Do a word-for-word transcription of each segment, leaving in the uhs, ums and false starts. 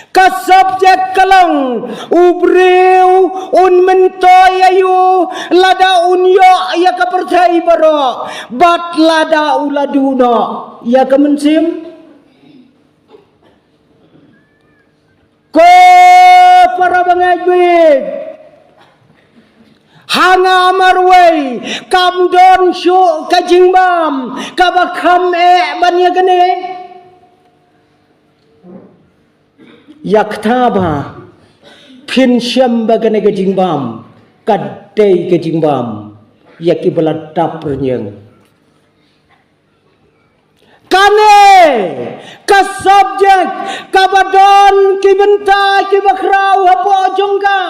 Ka subject ka long, u briew un myntoi aïu lada un ïoh ïa ka pyrthei baroh, bad lada u la duh noh ïa ka mynsiem. Ko para bangeit bad ha nga marwei kam don shuh ka jingbam kaba kham eh ban ïa kane. Ïa kata ba phin shem ba kane ka jingbam ka dei ka jingbam ïa kiba la dap rynïeng. Kane ka subject kaba don ki bynta kiba khraw hapoh jong ka.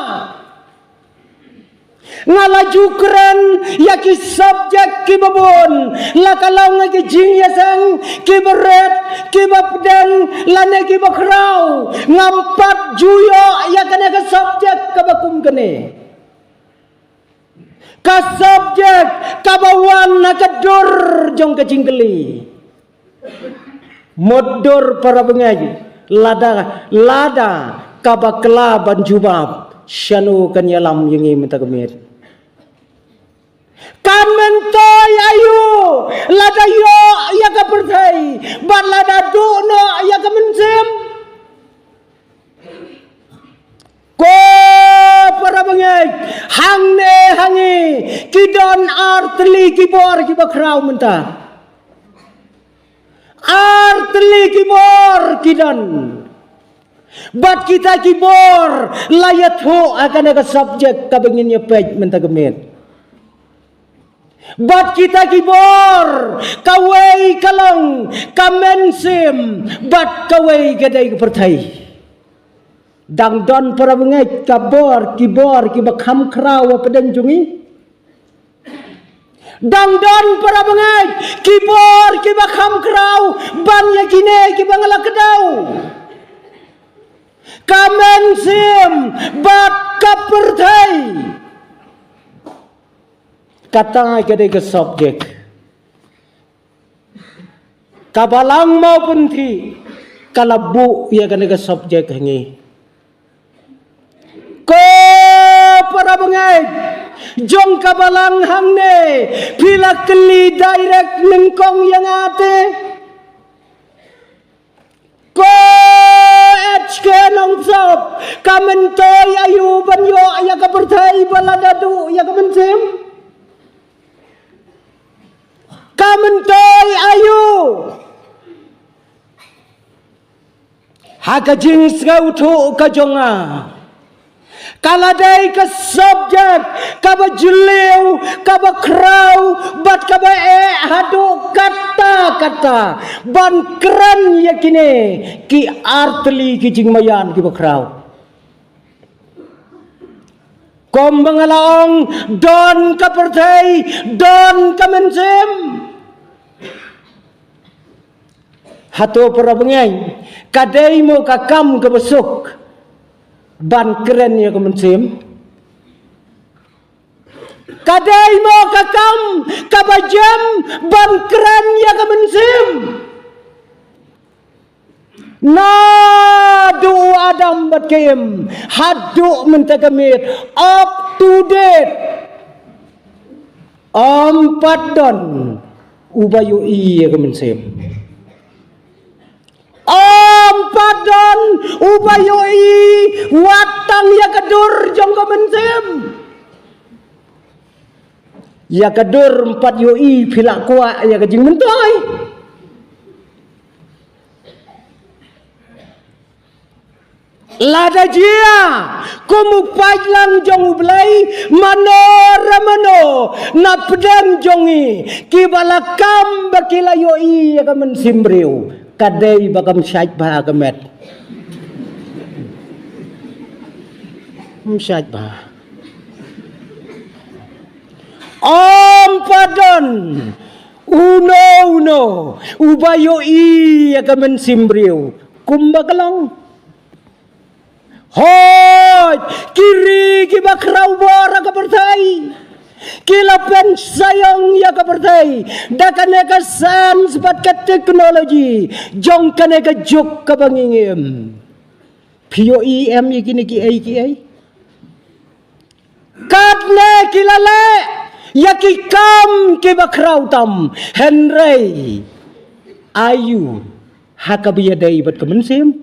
Nga la ju kren ïa ki subject kiba bun, la ka long ïa ki jingïaseng kiba rit, kiba pdeng lane kiba khraw. Ngam pat ju ïoh ïa kane ka subject kaba kum kane. Ka subject kaba wan ha ka dur jong ka jingkylli. Mutdur para bangeit, lada, lada kaba kla ban jubab, shano kan ïalam ïa ngi mynta ka miet? Kan myntoi aïu lada ïoh ïa ka pyrthei bad lada duh noh ïa ka mynsiem? Ko para bangeit, hangne ha ngi ki don artylli ki bor kiba khraw mynta. Artylli ki bor ki don. Bad kita ki bor la ïathuh ha kane ka subject kaba ngin ïa peit mynta ka miet. Bad kita ki bor, kawei ka long ka mynsiem, bad kawei ka dei ka pyrthei. Dang don para bangeit ka bor, ki bor kiba kham khraw hapdeng jong ngi. Dang don para bangeit ki bor kiba kham khraw ban ïa kine kiba nga la kdew. Ka mynsiem bad ka pyrthei. Kata ka dei ka subject. Ka Balang Mawpynthih ka la buh ïa kane ka subject ha ngi. Ko para bangeit jong ka Balang hangne, phi la kylli direct nyngkong ïa nga te. Ko H K Nongsob, ka myntoi aïu ban ïoh ïa ka pyrthei ba lada duh ïa ka mynsiem? Ka myntoi aïu? Ha ka jingsngewthuh ka jong nga, ka la dei ka subject kaba jylliew, kaba khraw, bad kaba eh haduh katta katta ban kren ïa kine ki artylli ki jingmaïan kiba khraw. Kumba nga la ong, don ka pyrthei, don ka mynsiem. Hato para bangeit, ka dei mo ka kam kaba suk ban kren ïa ka mynsiem? Ka dei mo ka kam kaba jem ban kren ïa ka mynsiem? Naduh u Adam bad ka Im haduh mynta ka miet, up to date, ym pat don uba ïohi ïa ka mynsiem. Ym pat don uba ïohi wat tang ïa ka dur jong ka mynsiem. Ïa ka dur ym pat ïohi, phi la kwah ïa ka jingmyntoi. Lada jia kum u paidlang jong U Blei, mano re mano na pdeng jong ngi kiba la kam ba ki la ïohi ïa ka mynsiem briew, ka dei ba kam shait bha ka met. Ym shait bha. Ym pat don uno uno uba ïohi ïa ka mynsiem briew kumba ka long. Hooid, ki ri kiba khraw bor ha ka pyrthei ki la pynshai ïa ka pyrthei da kane ka science bad ka technology jong kane ka juk kaba ngi ngim. Phi ïohi em ïa kine kiei kiei? Katne ki la leh ïa ki kam kiba khraw tam, hynrei aiu ha kaba ïadei bad ka mynsiem?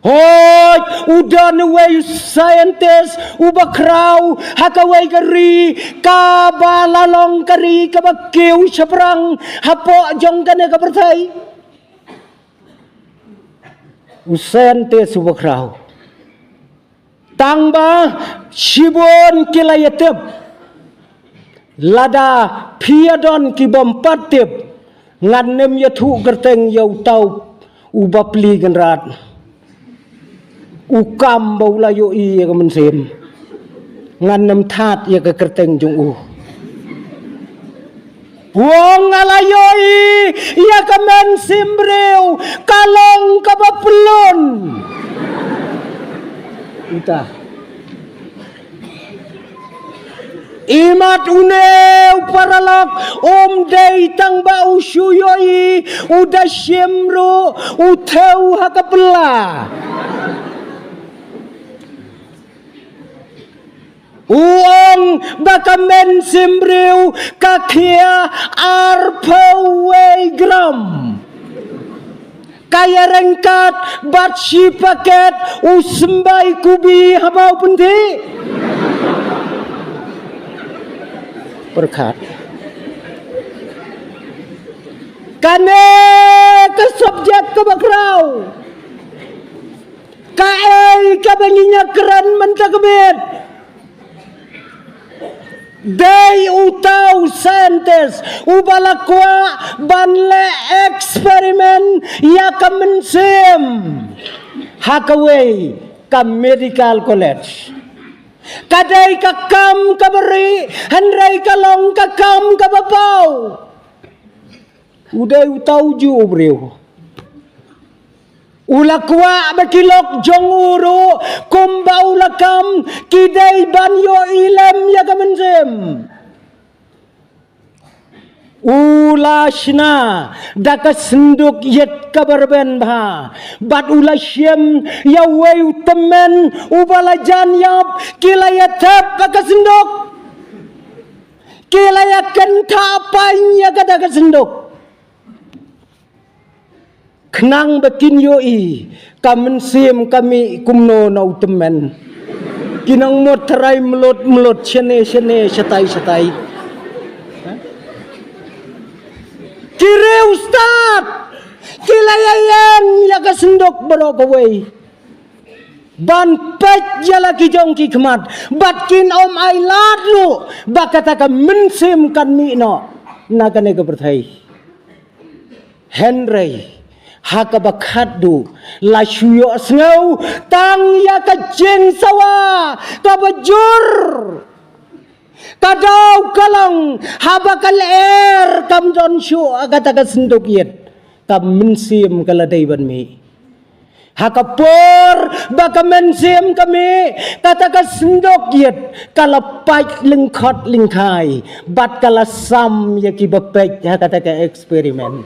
Hooid, u don uwei u scientist uba khraw ha kawei ka ri kaba la long ka ri kaba kiew shaphrang hapoh jong kane ka pyrthei. U scientist uba khraw. Tang ba shibun ki la ïatip. Lada phi ïadon ki bym pat tip, ngan nym ïathuh kyrteng ïa uta u bapli kynrad. U kam ba u la ïohi ïa ka mynsiem, ngan nym thad ïa ka kyrteng jong u. U ong, nga la ïohi ïa ka mynsiem briew ka long kaba pyllun. Uta. Imat une u paralok um dei tang ba u shu ïohi, u da shim ruh, u thew ha ka pla. U ong ba ka mynsiem briew ka khia arphew wei gram. Ka ïa ryngkat bad shi paket u symbai kubi ha bau pynthih. Pyrkhat. Kane ka subject kaba khraw. Kaei kaba ngi ïa kren mynta ka miet? Dei uta u scientist uba la kwah ban leh experiment ïa ka mynsiem ha kawei ka medical college. Ka dei ka kam kaba rieh, hynrei ka long ka kam kaba paw. U dei uta u juh u briew. U la kwah ba ki lok jong u ruh kumba u la kam ki dei ban ïohi lem ïa ka mynsiem. U la shna da ka synduk ïit kaba rben bha bad u la shim ïa uwei u tymmen uba la jan ïap, ki la ïa thep ha ka synduk. Ki la ïa kynthah pain ïa kata ka synduk. Khnang ba kin ïohi ka mynsiem ka mih kumno na u tymmen. Ki nang mut tharai mlut mlut, shane shane, shatai shatai. Ki riewstad, ki la ïa ïeng ïa ka synduk baroh kawei ban peit ïa la ki jong ki khmat, bad kin ym ailad ruh ba kata ka mynsiem kan mih noh na kane ka pyrthei. Hynrei ha kaba khatduh la shu ïohsngew tang ïa ka jingsawa kaba jur. Ka daw ka long haba ka lyer kam don shuh ha kata ka synduk ïit, ka mynsiem ka la dei ban mih. Ha ka por ba ka mynsiem ka mih, kata ka synduk ïit ka la pait lyngkhot lyngkhai bad ka la sam ïa kiba peit ha kata ka experiment.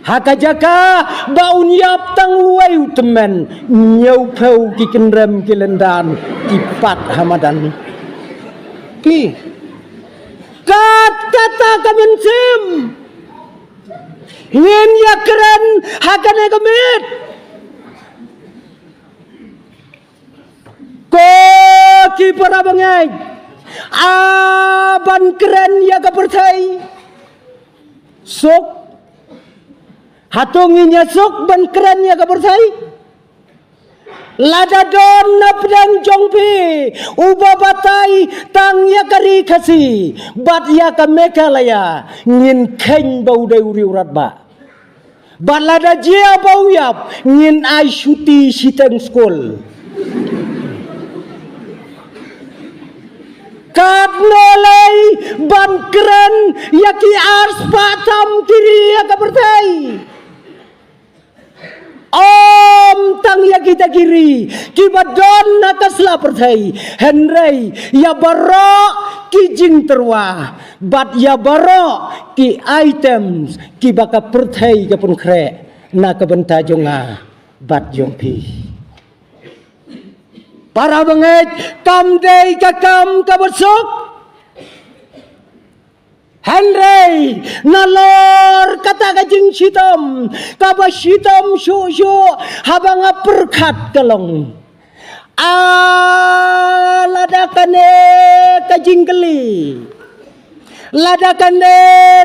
Ha ka jaka ba un ïap tang uwei u tymmen, hynñiewphew ki kynrem ki lyndan ki pat ha madan. Ki kat kata ka mynsiem. Ngin ïa kren ha kane ka miet. Ko ki para bangeit, a ban kren ïa ka pyrthei suk. Hato ngin ïa suk ban kren ïa ka pyrthei? Lada don na pdeng jong phi uba batai tang ïa ka ri Khasi bad ïa ka Meghalaya, ngin kheiñ ba u dei u riewratbah. Bad lada jia ba u ïap, ngin ai shuti shiteng skul. Katno lei ban kren ïa ki arspah tam ki ri ha ka pyrthei. Ym tang ïa kita ki ri kiba don ha ka sla pyrthei, hynrei ïa baroh ki jingtyrwa bad ïa baroh ki items kiba ka pyrthei ka pynkhreh na ka bynta jong nga. bad jong phi. Para bangeit, kam dei ka kam kaba suk. Hynrei nalor kata ka jingshitom kaba shitom shuh shuh, haba nga pyrkhat ka long, a, lada kane ka jingkylli, lada kane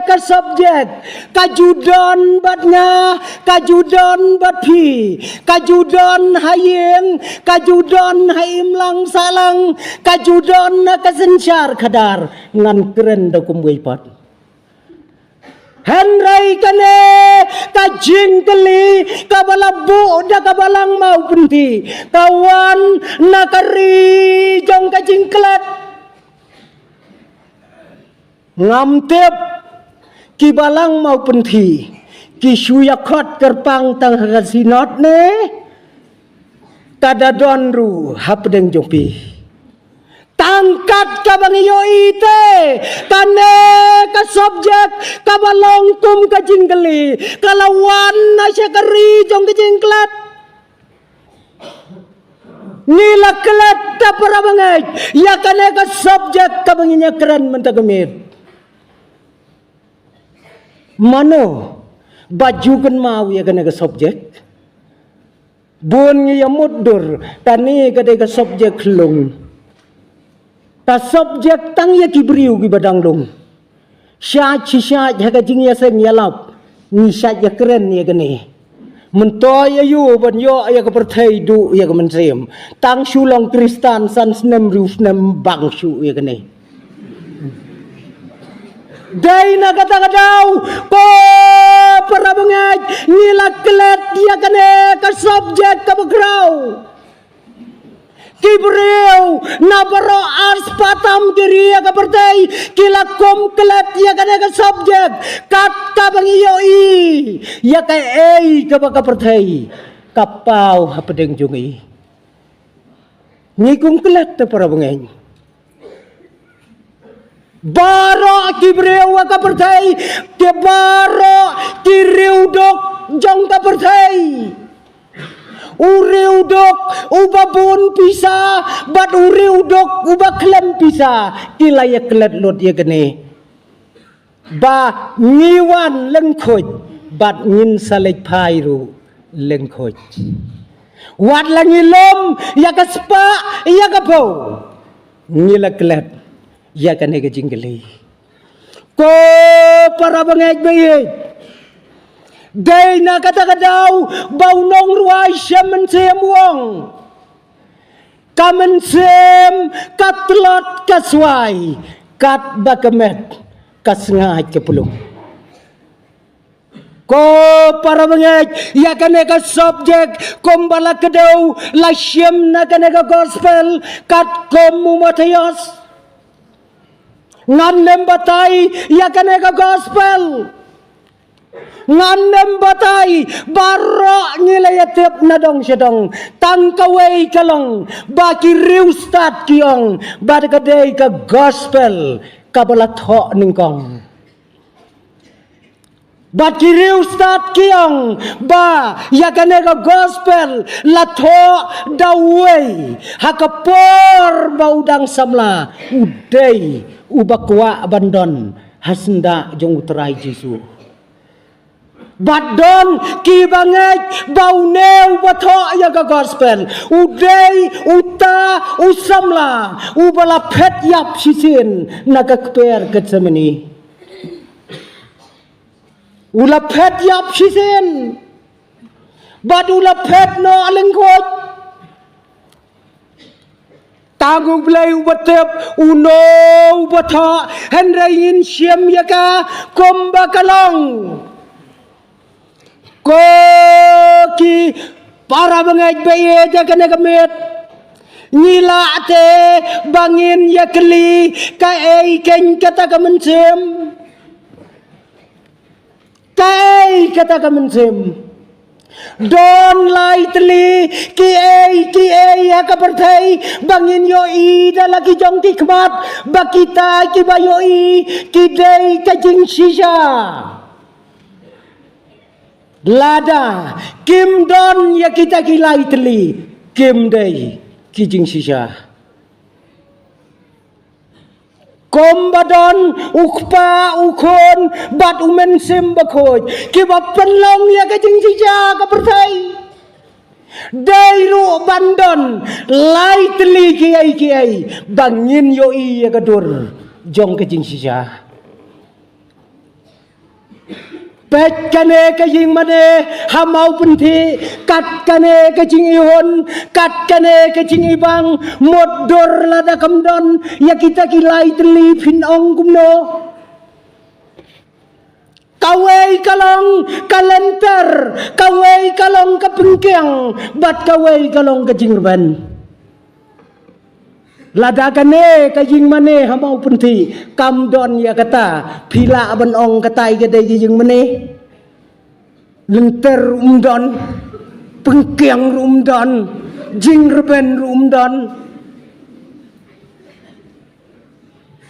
ka subject ka ju don bad nga, ka ju don bad phi, ka ju don ha ïing, ka ju don ha imlang sahlang, ka ju don ha ka synshar khadar, ngan kren da kumwei pat. Hynrei kane ka jingkylli kaba la buh da ka Balang Mawpynthi ka wan na ka ri jong ka jingklet. Ngam tip ki Balang Mawpynthi ki shu ïa khot kyrpang tang ha ka synod ne ka da don ruh hapdeng jong phi. Tang kat kaba ngi ïohi te, kane ka subject kaba long kum ka jingkylli ka la wan na sha ka ri jong ka jingklet. Ngi la klet, da para bangeit, ïa kane ka subject kaba ngin ïa kren mynta ka miet. Mano ba ju kynmaw ïa kane ka subject? Bun ngi ïa mutdur, kane ka dei ka subject khlung. Ka subject tang ïa ki briew kiba dang lung. Shait shi shait ha ka jingïaseng ïalap, ngi shait ïa kren ïa kane. Myntoi aïu ban ïoh ïa ka pyrthei duh ïa ka mynsiem. Tang shu long Khristan san snem hynriew snem bang shuh ïa kane. Dei na kata ka daw, ko para bangeit, ngi la klet ïa kane ka subject kaba khraw. Ki briew na baroh ar spah tam ki ri ha ka pyrthei ki la kum klet ïa kane ka subject, kat kaba ngi ïohi ïa kaei kaba ka pyrthei ka paw hapdeng jong ngi. Ngi kum klet, da para bangeit. Baroh ki briew ha ka pyrthei, ki baroh ki riewduk jong ka pyrthei. U riewduk uba bun pisa bad u riewduk uba khlem pisa, ki la ïa klet lut ïa kane. Ba ngi wan lyngkhuid bad ngin sa leit phai ruh lyngkhuid. Wat la ngi lum ïa ka spah ïa ka phew, ngi la klet ïa kane ka jingkylli. Ko para bangeit ba ïeit, dei na kata ka daw ba u nongrwai Shem Mynsiem u ong, ka mynsiem ka tlot ka swai, katba ka met ka sngaid ka plung. Ko para bangeit, ïa kane ka subject kumba la kdew la shim na kane ka gospel katkum u Mathaios. Ngan ym batai ïa kane ka gospel. Ngan ym batai, baroh ngi la ïa tip na dong sha dong. Tang kawei ka long ba ki riewstad ki ong ba ka dei ka gospel kaba la thoh nyngkong. Bad ki riewstad ki ong ba ïa kane ka gospel la thoh da uwei ha ka por ba u dang samla, u dei uba kwah ban don ha syndah jong u Trai Jisu. Bad don kiba ngeit ba une uba thoh ïa ka gospel u dei uta u samla uba la phet ïap shisien na ka kper Gethsemane. U la phet ïap shisien bad u la phet noh lyngkhuid. Tang U Blei uba tip uno uba thoh, hynrei ngin shim ïa ka kumba ka long. Ko ki para bangeit ba ïeit, ha kane ka miet ngi lah te ba ngin ïa kylli kaei keiñ kata ka mynsiem? Kaei kata ka mynsiem? Don lai tylli kiei kiei ha ka pyrthei ba ngin ïohi da la ki jong ki khmat ba kita kiba ïohi ki dei ka jingshisha. Lada kim don ïa kita ki lai tylli, kim dei ki jingshisha. Kumba don u Kpa, u Khun bad u Mynsiem Bakhuid kiba pynlong ïa ka jingshisha ka pyrthei, dei ruh ban don lai tylli kiei kiei ba ngin ïohi ïa ka dur jong ka jingshisha. Peit kane ka jingmane ha Mawpynthih, kat kane ka jingihun, kat kane ka jingibang, mutdur lada kam don ïa kita ki lai tylli phin ong kumno. Kawei ka long ka lynter, kawei ka long ka pynkiang, bad kawei ka long ka jingrben. Lada kane ka jingmane ha Mawpynthih kam don ïa kata, phi lah ban ong katai ka dei ka jingmane? Lynter ruh ym don, pynkiang ruh ym don, jingrben ruh ym don.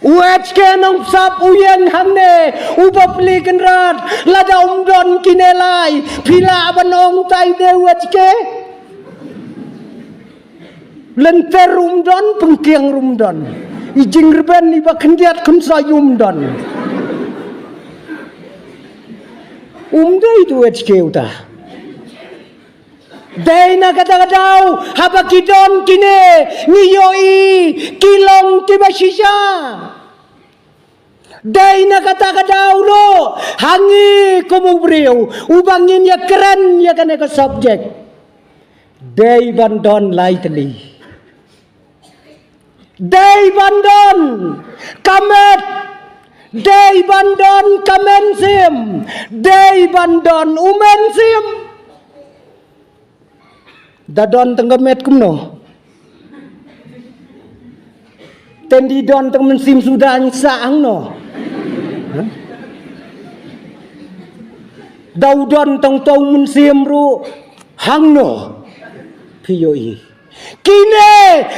U H K Nongbsap u ïeng hangne, u bapli kynrad, lada ym don kine lai, phi lah ban ong tai de u H K? Lynter ruh ym don, pynkiang ruh ym don. I jingrben iba khyndiat khynsoit ruh ym don. Um dei tu H K uta. Dei na kata ka daw, haba ki don kine, ngi ïohi ki long kiba shisha. Dei na kata ka daw ruh, ha ngi kum u briew uba ngin ïakren ïa kane ka subject, dei ban don lai tylli. Dei ban don ka met, dei ban don ka mynsiem, dei ban don u mynsiem. Da don tang ka met kumno? Tang da don tang mynsiem suda ngi sah hangno? Huh? Da u don tang uto u mynsiem ruh hangno? Phi ïohi. Kine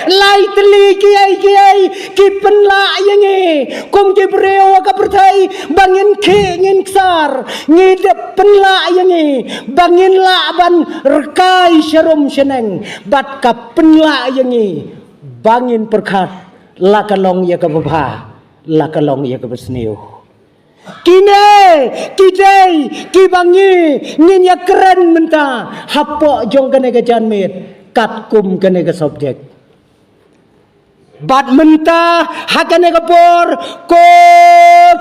lai tylli kiei kiei ki pynlah ïa ngi kum ki briew ha ka pyrthei ba ngin khih ngin ksar, ngi dep pynlah ïa ngi ba ngin lah ban rkai sharum shaneng, bad ka pynlah ïa ngi ba ngin pyrkhat la ka long ïa kaba bha, la ka long ïa kaba sniew. Kine ki dei kiba ngi ngin ïakren mynta hapoh jong kane ka janmiet katkum kane ka subject. Bad mynta ha kane ka por, ko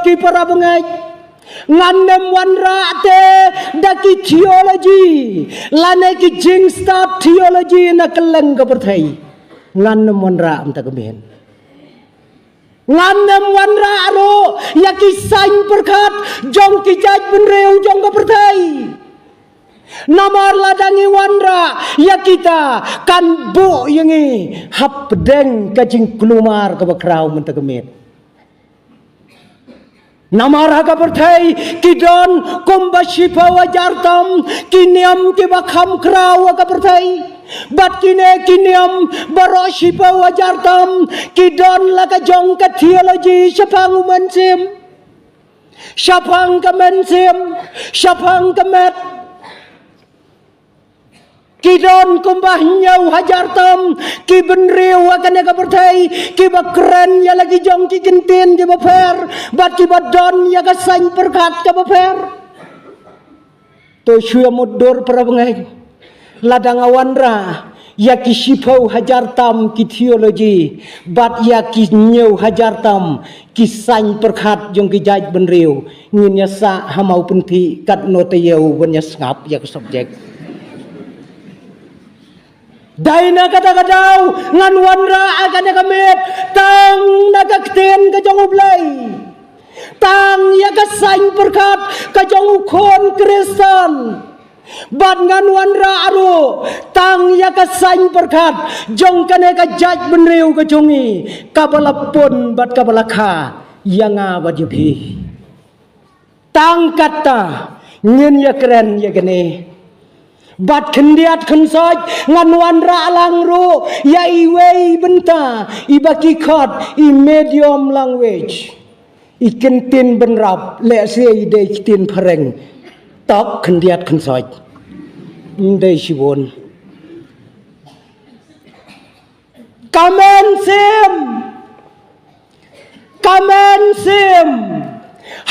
ki para bangeit, ngan nym wanrah te da ki theology lane ki jingstad theology na kylleng ka pyrthei. Ngan nym wanrah mynta ka miet. Ngan nym wanrah ruh ïa ki saiñ pyrkhat jong ki jaitbynriew jong ka pyrthei. Namar lada ngi wanrah ïa kita, kan buh ïa ngi hapdeng ka jingkulmar kaba khraw mynta ka miet. Namar ha ka pyrthei ki don kumba shiphew hajar tam ki niam kiba kham khraw ha ka pyrthei. Bad kine ki niam baroh shiphew hajar tam ki don la ka jong ka theology shaphang u mynsiem, shaphang ka mynsiem, shaphang ka met. Ki don kumba hynñiew hajar tam ki bynriew ha kane ka pyrthei kiba kren ïa la ki jong ki kyntien kiba pher bad kiba don ïa ka saiñ pyrkhat kaba pher. To shu ïa mutdur para bangeit. Lada nga wanrah ïa ki shiphew hajar tam ki theology bad ïa ki hynñiew hajar tam ki saiñ pyrkhat jong ki jaitbynriew, ngin ïa sah ha Mawpynthih katno taïew ban ïa sngap ïa ka subject. Dei na kata ka daw ngan wanrah ha kane ka miet tang na ka ktien ka jong U Blei, tang ïa ka saiñ pyrkhat ka jong u khun Khristan. Bad ngan wanrah ruh tang ïa ka saiñ pyrkhat jong kane ka jaitbynriew ka jong ngi, kaba la pun bad kaba la kha ïa nga bad ïa phi. Tang kata ngin ïakren ïa kane. Bad khyndiat khynsoit ngan wanrah lang ruh ïa iwei i bynta iba ki khot i medium language. I kyntien bynrap, lehse i dei i kyntien phareng. Tok khyndiat khynsoit. Ym dei shibun. Ka mynsiem. Ka mynsiem.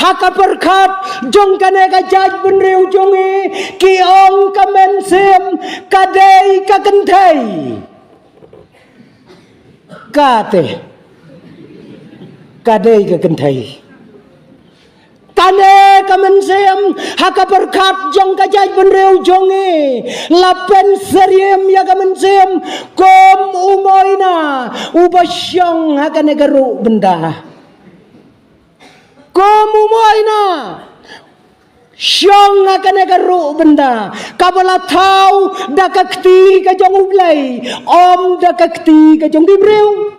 Ha ka pyrkhat jong kane ka jaitbynriew jong ngi, ki ong ka mynsiem ka dei ka kynthei. Kata ka dei ka kynthei. Kane ka mynsiem, ha ka pyrkhat jong ka jaitbynriew jong ngi, la pynsyriem ïa ka mynsiem kum u moina uba shong ha kane ka ruh bynda. Kum u moina shong ha kane ka ruh bynda, kaba la thaw da ka kti ka jong U Blei, ym da ka kti ka jong ki briew.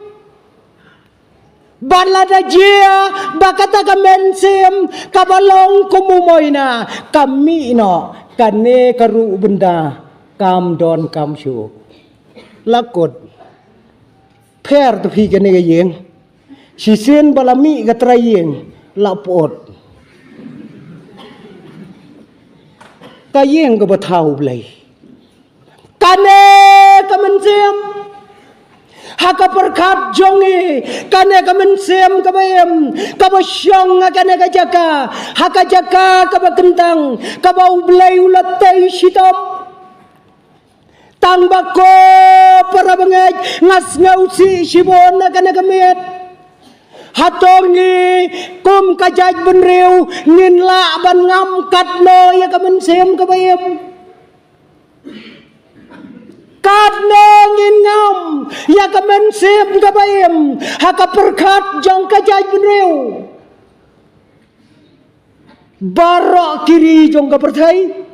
Bad lada jia ba kata ka mynsiem kaba long kum u moina ka mih noh, kane ka ruh bynda kam don kam shuh. La kut. Pher tu phi kane ka ïing. Shisien ba la mih ka trai ïing, la put. Ka ïing kaba thaw U Blei. Kane ka mynsiem, ha ka pyrkhat jong ngi, kane ka mynsiem kaba im, kaba shong ha kane ka jaka, ha ka jaka kaba kyntang, kaba U Blei u la tei shitom. Tang ba ko para bangeit, nga sngewsih shibun na kane ka miet. Hato ngi kum ka jaitbynriew ngin lah ban ngam katno ïa ka mynsiem kaba im? Katno ngin ngam ïa ka mynsiem kaba im ha ka pyrkhat jong ka jaitbynriew? Baroh ki ri jong ka pyrthei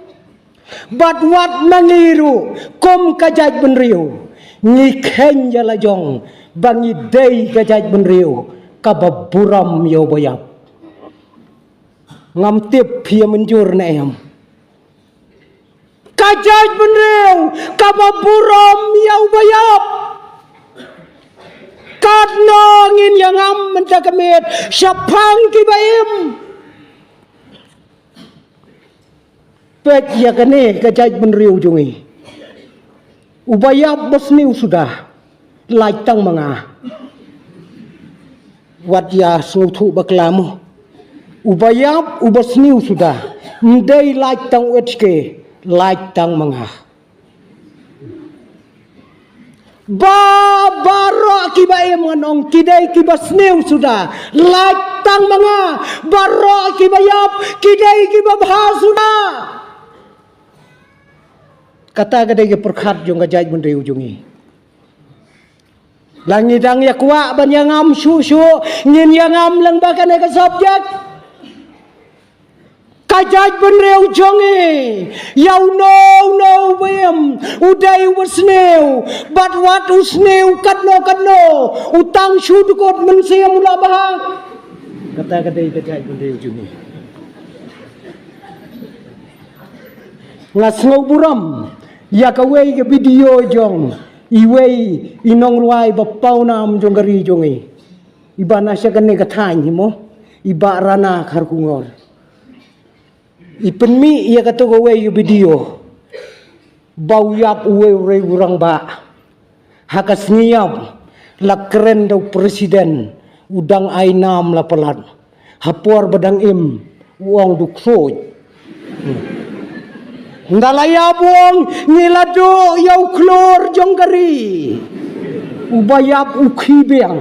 bad wat ma ngi ruh kum ka jaitbynriew, ngi kheiñ ïa la jong ba ngi dei ka jaitbynriew kaba burom ïa uba ïap. Ngam tip phi ïa mynjur ne em. Ka jaitbynriew kaba burom ïa uba ïap. Katno ngin ïa ngam mynta ka miet shaphang kiba im? Peit ïa kane ka jaitbynriew jong ngi. Uba ïap ba sniew suda. Lait tang ma nga. Wat ïa sngewthuh bakla mo. Uba ïap, uba sniew suda. Ym dei lait tang u H K, lait tang ma nga. Ba, baroh kiba im ngan ong, ki dei kiba sniew suda. Lait tang ma nga, baroh kiba ïap, ki dei kiba bha suda. Kata ka dei ka pyrkhat jong ka jaitbynriew jong ngi. La ngi dang ïa kwah ban ïa ngam shuh shuh, ngin ïa ngam lang ba kane ka subject. Ka jaitbynriew jong ngi, ïa uno uno uba im, u dei uba sniew, bad wat u sniew katno katno, u tang shu dkut mynsiem u la bha. Kata ka dei ka jaitbynriew jong ngi. Nga sngew burom ïa kawei ka video jong iwei i nongrwai ba pawnam jong ka ri jong i. Iba na sha kane ka thaiñ hi mo, iba Rana Kharkongor. I pynmih ïa kato kawei ka video ba u ïap uwei u rei u rangbah. Ha ka sngi ïap la kren da u president, u dang ai nam la palat. Ha por ba dang im u ong du ksuid. Nda la ïap u ong ngi la duh ïa u khlur jong ka ri. Uba ïap u khie biang.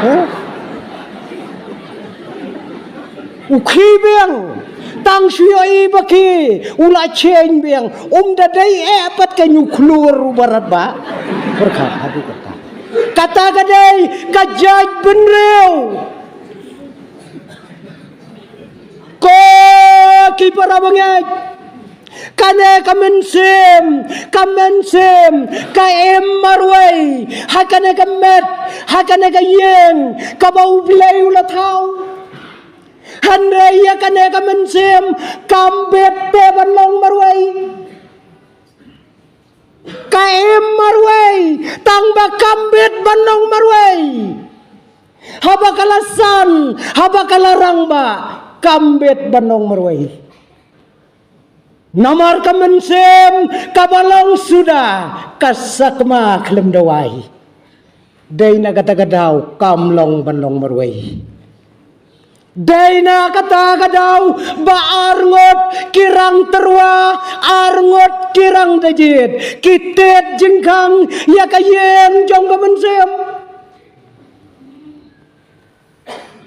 Heh? U khie biang. Tang shu ïohi ba khie u la change biang. Um da dei eh pat ka ñu khlur u barat ba. Pyrkhat haduh kata. Kata ka dei ka jaitbynriew. Ko ki para bangeit. Kane ka mynsiem, ka mynsiem, ka im marwei, ha kane ka met, ha kane ka ïing, kaba U Blei u la thaw. Hynrei ïa kane ka mynsiem, kam bit te ban long marwei. Ka im marwei, tang ba kam bit ban long marwei. Haba ka la san, haba ka la rangbah, kam bit ban long marwei. Namar ka mynsiem kaba long suda ka sakma khlem dawai. Dei na kata ka daw kam long ban long marwei. Dei na kata ka daw ba arngut ki rang tyrwa, arngut ki rang da jied, ki tied jingkhang ïa ka ïing jong ka mynsiem.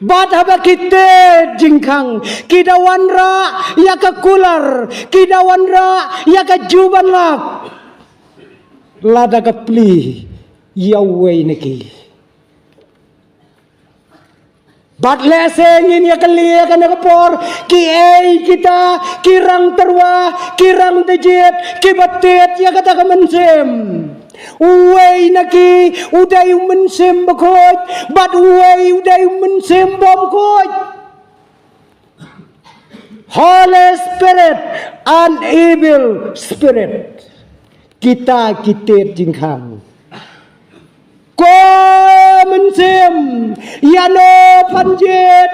Bad haba ki tied jingkhang, ki da wanrah ïa ka kular, ki da wanrah ïa ka jubanlak. Lada ka plie ïa uwei na ki. Bad lehse ngin ïa ka lieh kane ka por, ki ei kita, ki rang tyrwa, ki rang da jied, ki ba tied ïa kata ka mynsiem. Uwei na ki u dei u mynsiem bakhuid, bad uwei u dei u mynsiem bymkhuid. Holy Spirit and evil spirit. Kita ki tied jingkhang. Ko mynsiem, ïano phan jied?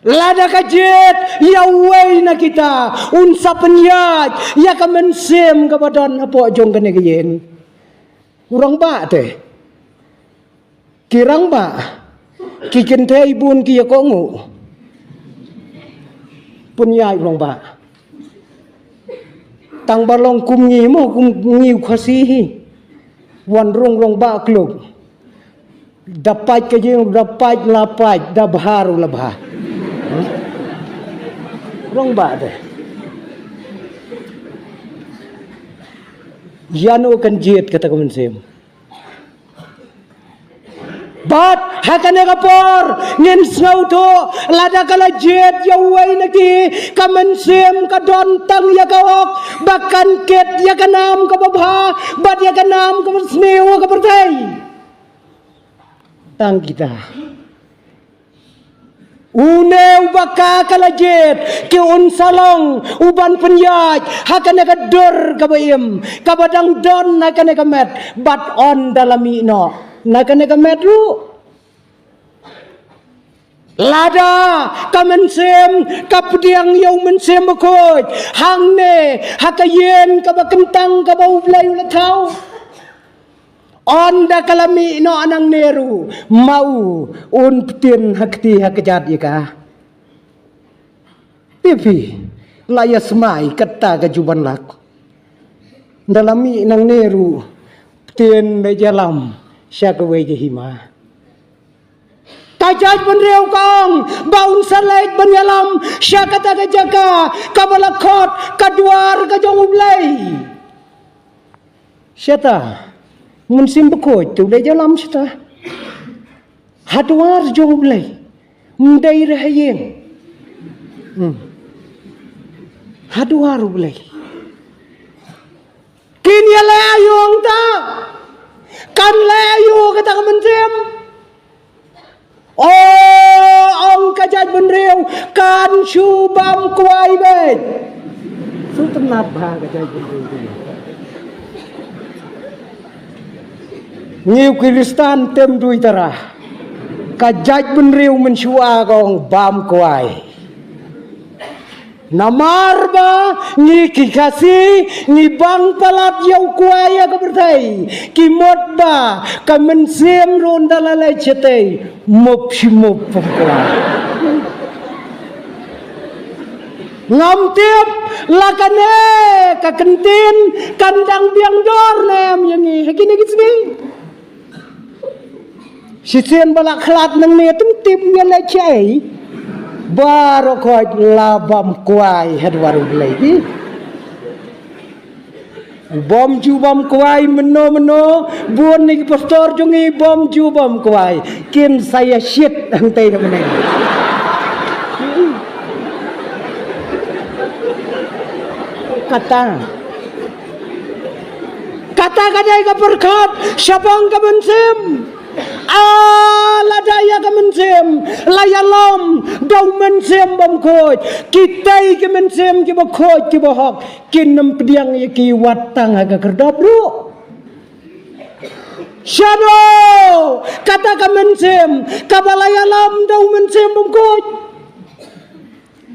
Lada ka jied ïa uwei na kita, un sa pynïaid ïa ka mynsiem kaba don hapoh jong kane ka ïing. U rangbah te. Ki rangbah, ki kynthei bun ki ïa kohnguh. Pynïaid u rangbah. Tang ba long kum ngi mo, kum ngi u Khasi hi. Wan rung rangbah kluk. Da pait ka jing, da pait la pait, da bha ruh la bha. Rangbah te. Ïano kan jied kata ka mynsiem. Bad ha kane ka por ngin sngewthuh, lada ka la jied ïa uwei na ki, ka mynsiem ka don tang ïa ka hok ba kan kit ïa ka nam kaba bha bad ïa ka nam kaba sniew ha ka pyrthei. Tang kita. Une uba ka ka la jied, ki un sa long u ban pynïaid ha kane ka dur kaba im, kaba dang don ha kane ka met, bad yn da la mih noh na kane ka met ruh. Lada ka mynsiem ka pdiang ïa u mynsiem bakhuid hangne ha ka ïing kaba kyntang kaba U Blei u la thaw. Ynda ka la mih noh nangne ruh, ma u un ptien ha kti ha kjat ïa ka. Phi phi la ïa smai kata ka jubanlak. Ynda la mih nangne ruh, ptien da ïalam sha kawei ka hima. Ka jaitbynriew ka ong ba un sa leit ban ïalam sha kata ka jaka kaba la khot ka duar ka jong U Blei. Shata, mynsiem bakhuid te u leit ïalam shata. Ha duar jong U Blei. Ym dei re ha ïing. Hmm. Ha duar U Blei. Kin ïaleh aïu hangta? Kan leh aïu kata ka mynsiem? O, ong ka jaitbynriew, kan shu bam kwai beit. Shu tynnat bha ka jaitbynriew. Ngi u Khristan tem dui tara. Ka jaitbynriew mynshuwa ka ong bam kwai. Namar ba ngi ki Khasi ngi bang palat ïa u kwai ha ka pyrthei. Ki mut ba ka mynsiem ruh ynda la leit shatei mup shi mup bam kwai. Ngam tip la kane ka kyntien kan dang biang dor ne em ïa ngi ha kine ki sngi. Shisien ba la khlad nangne tymtip ïa leit shaei. Baroh khoit la bam kwai ha duar U Blei ki. Bam ju bam kwai mynno mynno, bun na ki pastor jong ngi bam ju bam kwai. Kin sa ïa shit hangtei na bneng. Kata. Kata ka dei ka pyrkhat shaphang ka mynsiem. Ah, lada ïa ka mynsiem la ïalam da u mynsiem bymkhuid, kitei ki mynsiem kiba khuid kiba hok kin ym pdiang ïa ki wat tang ha ka khyrdop ruh. Shano kata ka mynsiem kaba la ïalam da u mynsiem bymkhuid?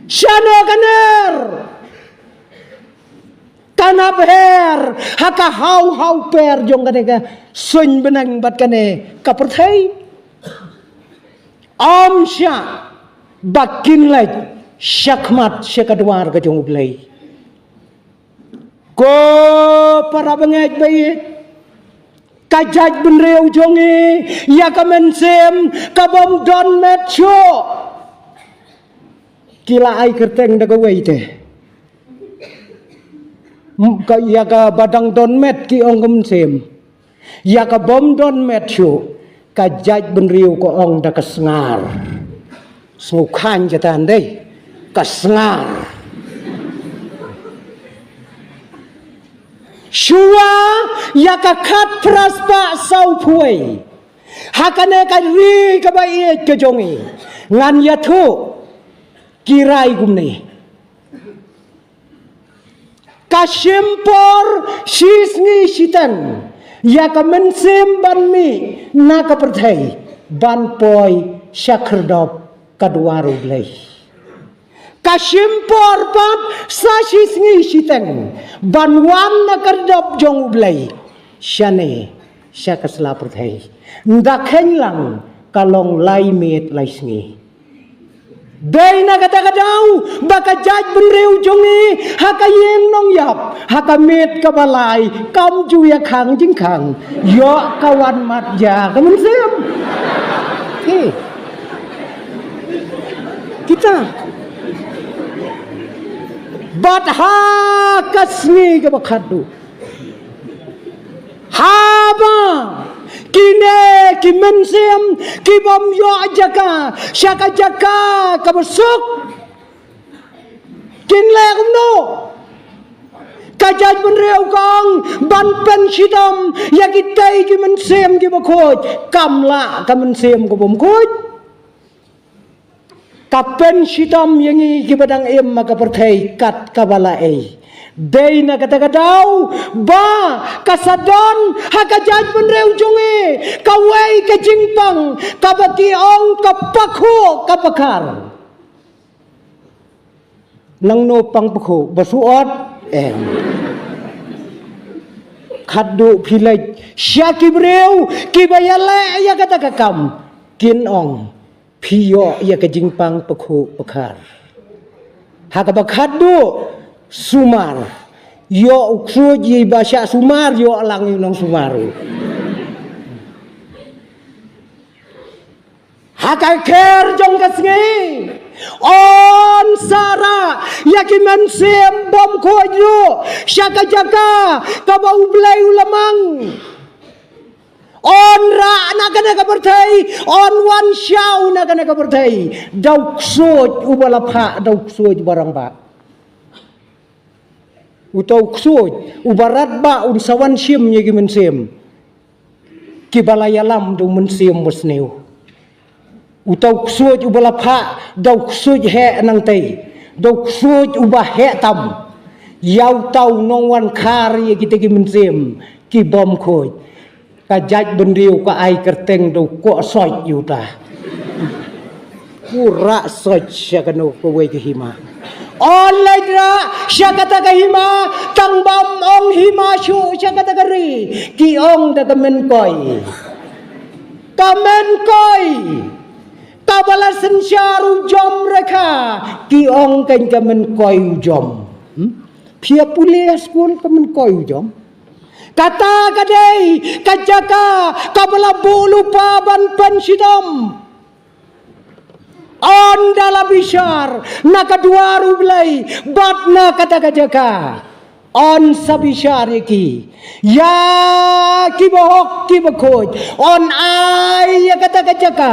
Shano ka ner? Ka nap her ha ka haw haw per jong kane ka suiñ bneng bad kane ka pyrthei. Ym shah ba kin leit shakhmat sha ka dwar ka jong U Blei. Ko para bangeit ba ïeit, ka jaitbynriew jong ngi, ïa ka mynsiem ka bym don met shuh. Ki la ai kyrteng da kawei te. M-, ka, ïa kaba dang don met ki ong ka mynsiem. Ïa ka bym don met shuh, ka jaitbynriew ka ong da ka sngar. Sngew khañ jatan dei, ka sngar. Shuwa ïa ka khatphra spah sawphew wei, ha kane ka ri kaba ïeit ka jong ngi, ngan ïathuh ki rai kumne. Ka shim por shisngi shiteng ïa ka mynsiem ban mih na ka pyrthei ban poi sha khyrdop ka dwar U Blei. Ka shim por pat sa shisngi shiteng ban wan na ka khyrdop jong U Blei shane sha ka sla pyrthei. Nda kheiñ lang ka long lai miet lai sngi. Dei na kata ka daw ba ka jaitbynriew jong ngi ha ka ïing nongïap, ha ka miet kaba lai, kam ju ïa khang jingkhang, ïoh ka wan mat ïa ka mynsiem. Ki, kita bad ha ka sngi kaba khatduh, haba kine ki mynsiem ki bym ïoh jaka sha ka jaka kaba suk, kin leh kumno? Ka jaitbynriew ka ong ban pynshitom ïa kitei ki mynsiem kiba khuid. Kam lah ka mynsiem ka bym khuid. Ka pynshitom ïa ngi kiba dang im ha ka pyrthei kat kaba la ei. Dei na kata ka daw ba ka sa don ha ka jaitbynriew jong ngi kawei ka jingpang kaba ki ong ka pakhuh ka pakhar. Nangno pang pakhuh, ba suot? Em. Khatduh phi leit sha ki briew kiba ïaleh ïa kata ka kam, kin ong phi ïoh ïa ka jingpang pakhuh pakhar. Ha kaba khatduh, sumar. Ïoh u ksuid ïa i ba shah sumar, ïoh lang ïa u nongsumar. Ha ka kher jong ka sngi, yn sa rah ïa ki mynsiem bym khuid ruh sha ka jaka kaba U Blei u la mang. Yn rah na kane ka pyrthei, yn wan shaw na kane ka pyrthei da u ksuid uba la phah da u ksuid uba rangbah. Uta u ksuid uba rangbah un sa wan shim ïa ki mynsiem kiba la ïalam da u mynsiem basniew. Uta u ksuid uba la phah da u ksuid heh nangtei, da u ksuid uba heh tam, ïa uta u nongwan khar ïa kita ki mynsiem ki bym khuid. Ka jaitbynriew ka ai kyrteng da u koh soit ïa uta. U rah soit sha kano kawei ka hima. Yn leit rah sha kata ka hima, tang bym ong hima shuh sha kata ka ri, ki ong da ka mynkoi. Ka mynkoi kaba la synshar u Jom Rekha, ki ong kein ka mynkoi u Jom. Hmm? Phi ïa pule ha skul ka mynkoi u Jom. Kata ka dei ka jaka kaba la buh lypa ban pynshitom. Ynda la bishar na ka dwar U Blei bad na kata ka jaka, yn sa bishar ïa ki, ïa ki bahok ki bakhuid, yn ai ïa kata ka jaka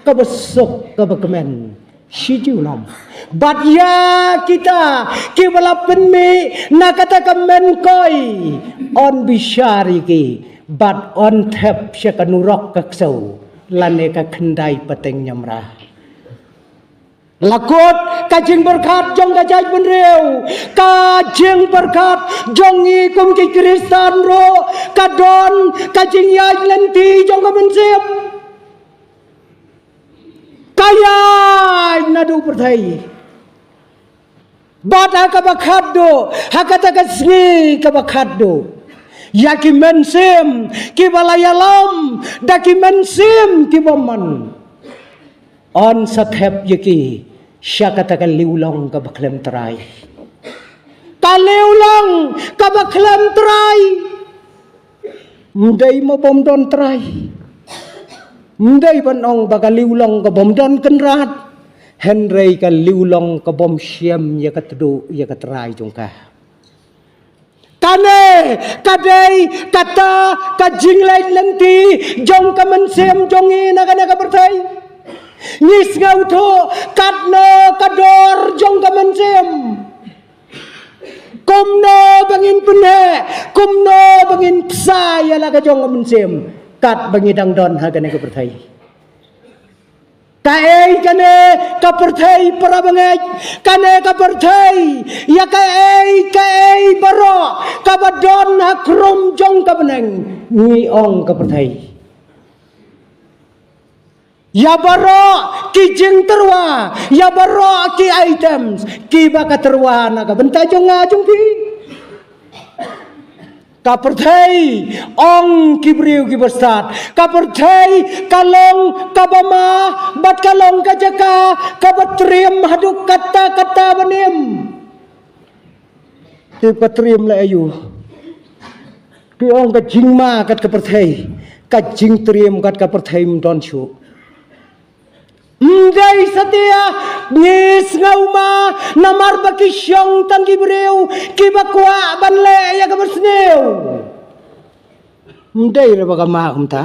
kaba suk kaba kmen shi junom. Bad ïa kita kiba la pynmih na kata ka mynkoi, yn bishar ïa ki bad yn thep sha ka nurok ka ksew lane ka khyndai pateng ñiamra. La kut ka jingpyrkhat jong ka jaitbynriew, ka jingpyrkhat jong ngi kum ki Khristan ruh ka don ka jingïaid lynti jong ka mynsiem. Ka ïaid naduh pyrthei. Bad ha kaba khatduh, ha kata ka sngi kaba khatduh, ïa ki mynsiem kiba la ïalam da ki mynsiem ki bym man, yn sa thep ïa ki sha kata ka liwlong kaba khlem trai. Ka liwlong kaba khlem trai. Ym dei ma bym don trai. Ym dei ban ong ba ka liwlong ka bym don kynrad, hynrei ka liwlong ka bym shem ïa ka tduh ïa ka trai jong ka. Kane ka dei kata ka jingleit lynti jong ka mynsiem jong ngi na kane ka pyrthei. Ngi sngewthuh katno ka dor jong ka mynsiem. Kumno ba ngin pynheh, kumno ba ngin pynsa ïa la ka jong ka mynsiem, kat ba ngi dang don ha kane ka pyrthei. Kaei kane ka pyrthei para bangeit, kane ka pyrthei, ïa kaei kaei baroh kaba don ha khrum jong ka bneng, ngi ong ka pyrthei. Ïa baroh ki jingtyrwa, ïa baroh ki items kiba ka tyrwa na ka bynta jong nga jong phi. Ka pyrthei, ong ki briew kiba stad, ka pyrthei ka long kaba ma, bad ka long ka jaka kaba trim haduh katta katta ban im. Ki ka trim leh aïu? Ki ong ka jingma kat ka pyrthei, ka jingtrim kat ka pyrthei ym don shuh. Ym dei satia ngi sngewma namar ba ki shong tang ki briew kiba kwah ban leh ïa kaba sniew. Ym dei re ba ka ma kumta.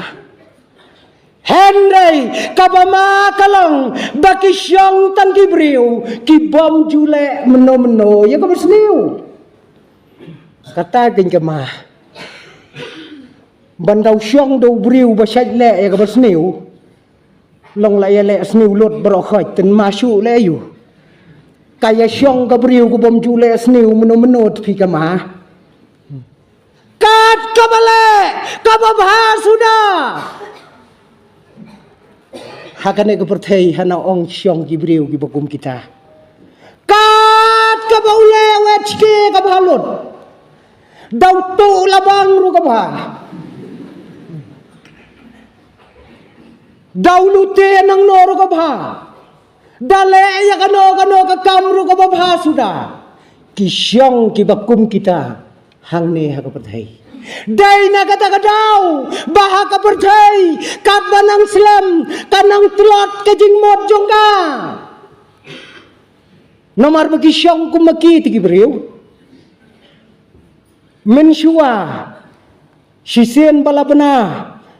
Hynrei kaba ma ka long ba ki shong tang ki briew ki bym ju leh mynno mynno ïa kaba sniew. Kata kein ka ma. Ban da u shong da u briew ba shait leh ïa kaba sniew. Long la ïa leh sniew lut baroh khoit, tang ma shuh leh aïu? Ka ïa shong ka briew ka bym ju leh sniew mynno mynno te phi ka ma. Kat kaba leh kaba bha suda. Ha kane ka pyrthei hana ong shong ki briew kiba kum kita. Kat kaba u leh wet shke kaba ha lut. Da u tuh la bang ruh kaba ha. Da u lute nangno ruh kaba ha. Da leh ïa kano kano ka kam ruh kaba bha suda. Ki shong kiba kum kita hangne ha ka pyrthei. Dei na kata ka daw ba ha ka pyrthei katba nang slem ka nang tlot ka jingmut jong ka. Namar ba ki shong kum ma ki te ki briew. Mynshuwa shisien ba la bna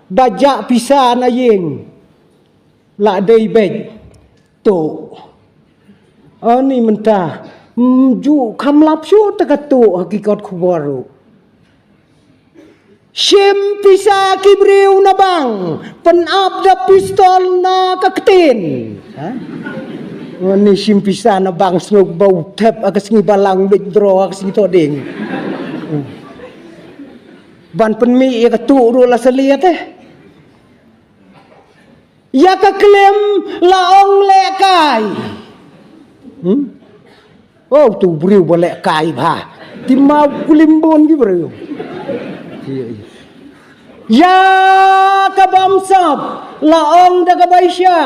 ba jah pisa na ïing. La dei beit tuh. Ani mynta ym ju kham lap shuh te ka tuh ha ki kot khubor ruh. Shim pisa ki briew na bank, pynap da pistol na ka ktien. Ha? Ani shim pisa na bank sngewbha u thep ha ka sngi balang, withdraw ha ka sngi thohdieng. Ban pynmih ïa ka tuh ruh la salia te. Ïa ka klim la ong lehkai. Hmm? Oh, tu briew ba lehkai bha. Te ma u klim bun ki briew. Ïa ka bamsap la ong da ka baisha.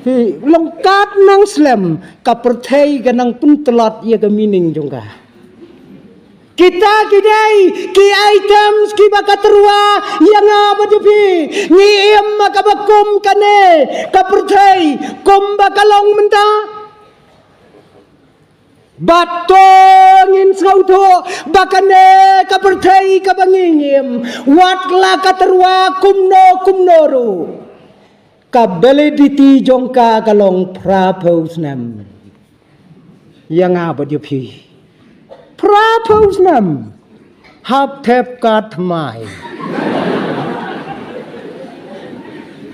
Hi, long kat nang slem ka pyrthei ka nang pyntlot ïa ka meaning jong ka. Kita ki dei ki items kiba ka tyrwa ïa nga bad ïa phi. Ngi im ha kaba kum kane ka pyrthei kumba ka long mynta. Bad to ngin sngewthuh ba kane ka pyrthei kaba ngi im, wat la ka tyrwa kumno kumno ruh, ka validity jong ka ka long phra phew snem. Ïa nga bad ïa phi. Phra phew snem. Hap thep ka thymmai.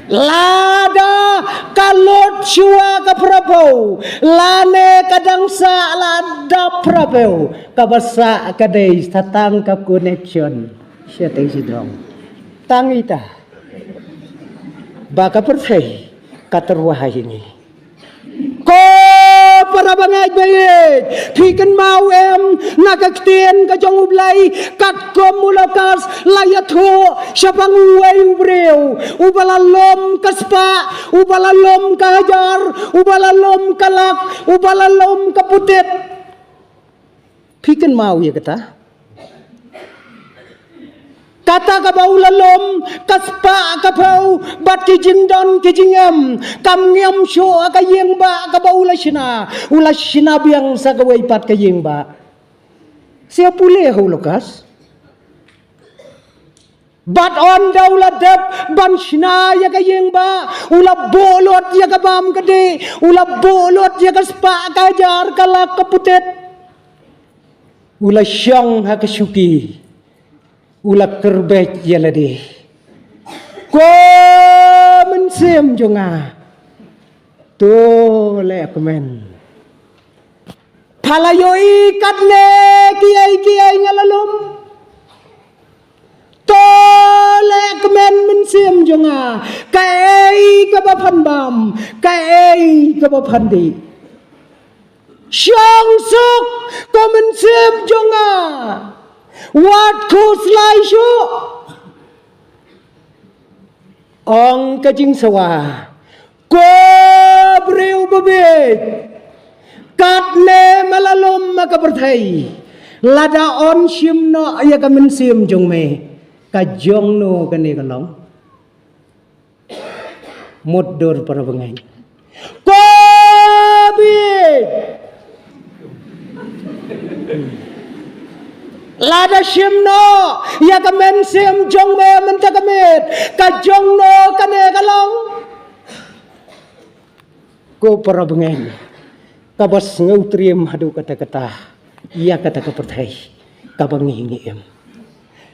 Lada ka lut shuwa ka phra phew, lane ka dang sah la dap phra phew, kaba sah ka dei sa tang ka connection. Shatei shadong. Tang ita. Ba ka pyrthei ka tyrwa ha ïa ngi. Ko Para bangeit bangeit, phi kynmaw em na ka ktien ka jong U Blei, katkum u Lukas la ïathuh shaphang uwei u briew uba la lum ka spah, uba la lum ka hajar, uba la lum ka lak, uba la lum ka putit. Phi kynmaw ïa kata? Kata kaba u la lum ka spah ka phew bad ki jingdon ki jingem, kam ngim shuh ha ka ïing ba kaba u la shna, u la shna biang sa kawei pat ka ïing ba. Sia pule ha u Lukas. Bad ynda u la dep ban shna ïa ka ïing ba, u la buh lut ïa ka bam ka dih, u la buh lut ïa ka spah ka hajar ka lak ka putit. U la shong ha ka shuki. U la kyrbit ïa lade. Ko mynsiem jong nga. To leh kmen. Pha la ïohi katne kiei kiei nga la lum. To leh kmen mynsiem jong nga. Kaei kaba phan bam, kaei kaba phan dih. Shong suk ko mynsiem jong nga. Wat khuslai shuh. Ong ka jingsawa. Ko briew babieit. Katne me la lum ha ka pyrthei. Lada yn shim noh ïa ka mynsiem jong me. Ka jong no kane ka long. Mutdur para bangeit. Ko bieit. Lada shim noh ïa ka mynsiem jong me mynta ka miet, ka jong no kane ka long. Ko para bangeit, kaba sngewtriem haduh katta katta ïa kata ka pyrthei kaba ngi ngi im.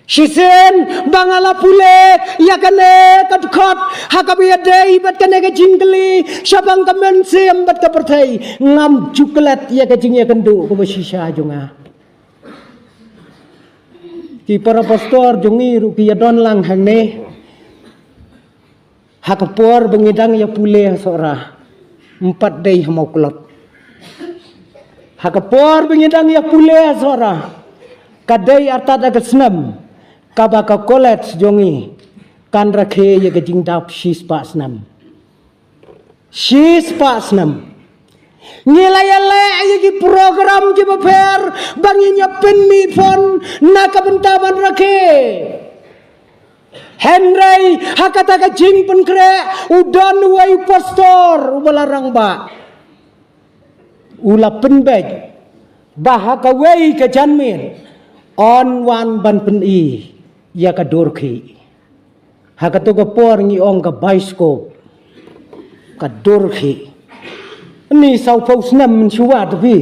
Shisien ba nga la pule ïa kane ka dkhot ha kaba ïadei bad kane ka jingkylli shaphang ka mynsiem bad ka pyrthei, ngam ju klet ïa ka jingïakynduh kaba shisha jong nga. Ki para pastor jong ngi ruh ki ïadon lang hangne. Ha ka por ba ngi dang ïa pule ha Sohra, ym pat dei ha Mawklot. Ha ka por ba ngi dang ïa pule ha Sohra, ka dei artat ha ka snem kaba ka college jong ngi kan rakhe ïa ka jingdap shispah snem. Shispah snem. Ngi la ïaleh ïa ki program kiba pher ba ngin ïa pynmih pon na ka bynta ban rakhe. Hynrei ha kata ka jingpynkhreh u don uwei u pastor uba la rangbah. U la pynbeit ba ha kawei ka janmiet yn wan ban pyni ïa ka dur khih. Ha kato ka por ngi ong ka bioskop, ka dur khih. Ni sawphew snem mynshuwa te phi